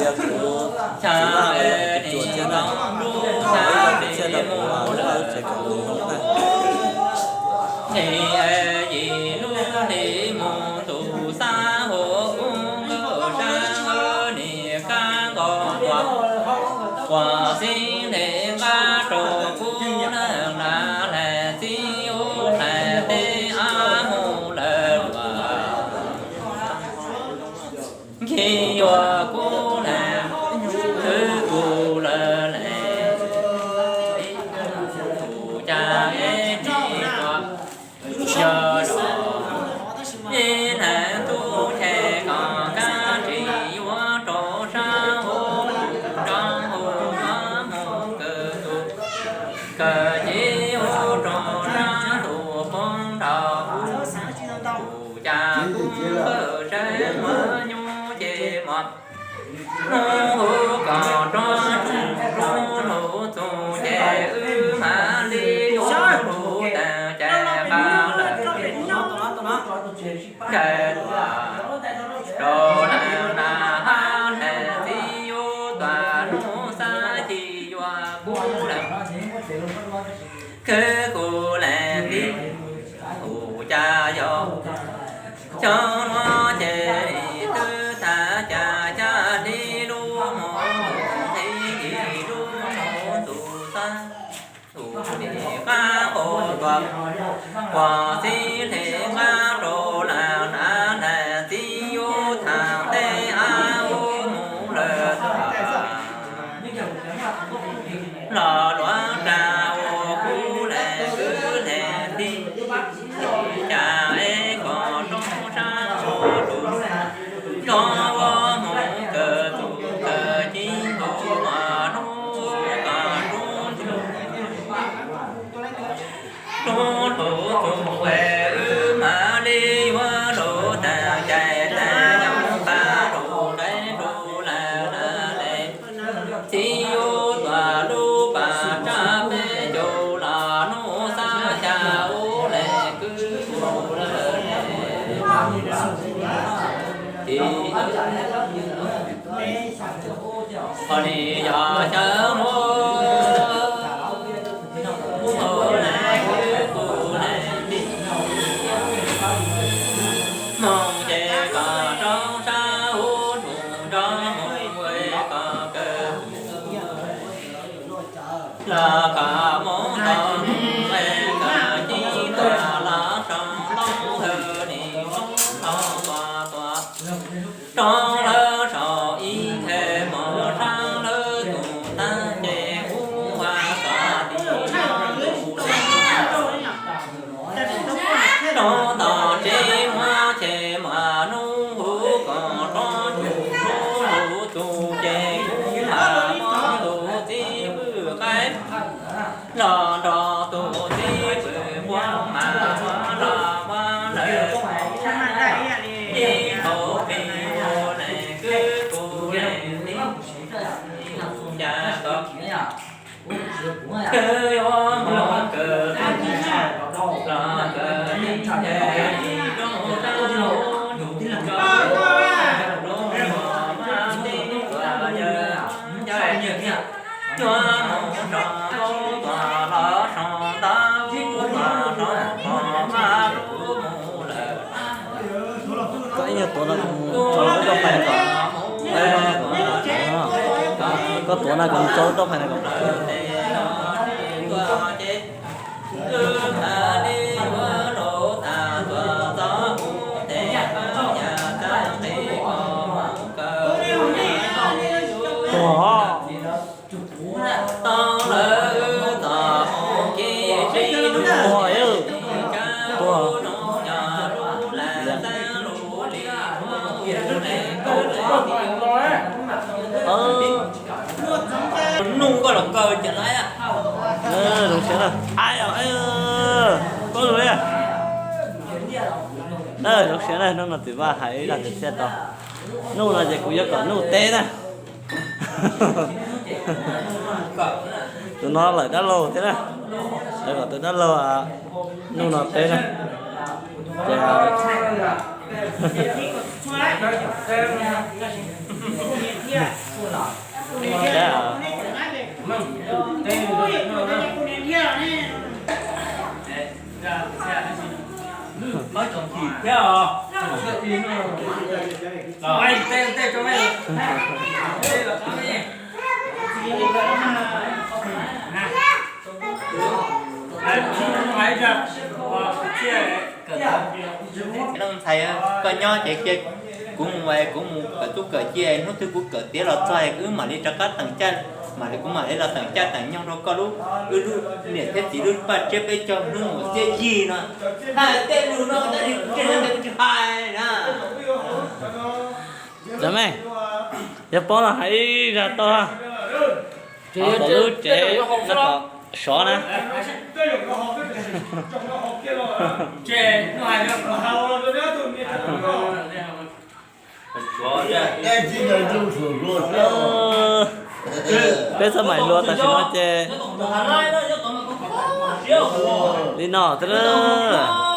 Yog kuv txiv Vaj los yog kuv txiv Tsuas thiab na, kuv yog kuv txiv Tsuas rau kuv lub tsev kom kuv zoo na. Nthe yim lub hli mus tus xab hua kub nkauj sab niam kab nqos tuam, quas xib hle nqab rau kub lawm na, hlais txib ub hlais teb ab mus lawm luag. Nkhib yuav kub lawm, khwb kuv lawm lawm, tus cas es tsis tuaj. Yog los ib hnub tub ntshe kom kab tsis yuav rau sab hauv, rau hauv yuav mus kawm tus, kawm ces hu rau sab tus poob nrau. Tus cas kuv kawm saib muaj nyuj ces mos, hnub hu kom rov tsuj rub lug txug ces wb mam li yuav lug tag ces qab lawm. Nkawd tuaj rau lawm na, hab hlais txib yuav tuaj hnub xab ci yuav kub lawm. Khwb kuv lawm ntxiv, tus cas yog xyov luag ces twb tag cas caj li lub hmo, ib yim lub hmo tus xab, tus nim qab hau tuaj, quas xib hle nqab rau lawm na, hlais txib yuav thaam teb ab ub mus lawm tuaj. Los luag ras ua kub hlais kwv hlais tij, cas es kom rov sab ua tus, rov ua mus kawm tus kawm ci tus mas rub kom rub tus, rub tus tus es wb mam li yuav lug tag ces tag nyob pab rau qab rau lawm na le. Txib yuav tuaj lub pas tsab peb caug los hnub xab xya ub le kwv tus lawm. Txib qhov ni yog xyaw mus, mus le kwv tus le tij, mus ces kom rov sab ub tus, rov mus es kom kawm los kom mus tau mus es kom ci tuaj los sau ntoo hawm nim roob hau tuaj tuaj, roob lawv sau ib nqe mos sab lawv tus tag ces kuv ua kom tim roob tus lawm. Roob tom tsev muab ces mas nub huv kom rov tsuj rub lug txug ces kuv mam muab tus txiv pwj qaib los nrog tus txiv pwj npua mas muab los muab lawm ib ntus plig ua leej kwv tus leej tij, cas tau kawg yuav mus kawm los kawm tij ces roob rau tus rau los mas tij tuaj yawg ncaig, yuav mus rau ub tuaj los sau ntoo ub tuaj sau kom mas lub mus lawm. Koj ib nyuag tuav no kuv tso lub rau pais kom, koj tuav no kuv tso lub rau pais no kom. Tuag. Tuag. Nuj koj los kaw cas lawm. Zoo siab na. Koj lus li. Zoo siab na, hnub no txiv Vaj hais ib zaj kwv txhiaj tau. Nuj no ces kuv yuav kom Nuj teb na. Tus no lawm dab laug thiab na. Lawv kom tus dab laug Nuj no teb na. Ces, Ntxhais, koj nyob ces cia kuv mus, kuv mus kawm tub kawm ci, hnub twg kuv kawm tiav los txog wb mam li rov qab teem caij, mam li kuv mam li los teem caij teem nyoog rau koj lub, wb lub niam thiab txiv lub paj tsiab peb caug hnub mus xiab yig no. Hais tej lus no tab sis kuv tsis hais na. Cov me, yog paub no hais ib zaj tau, tom lub tsev no, sov na. Peb txoj maim hluas tam sim no ces li no xwb.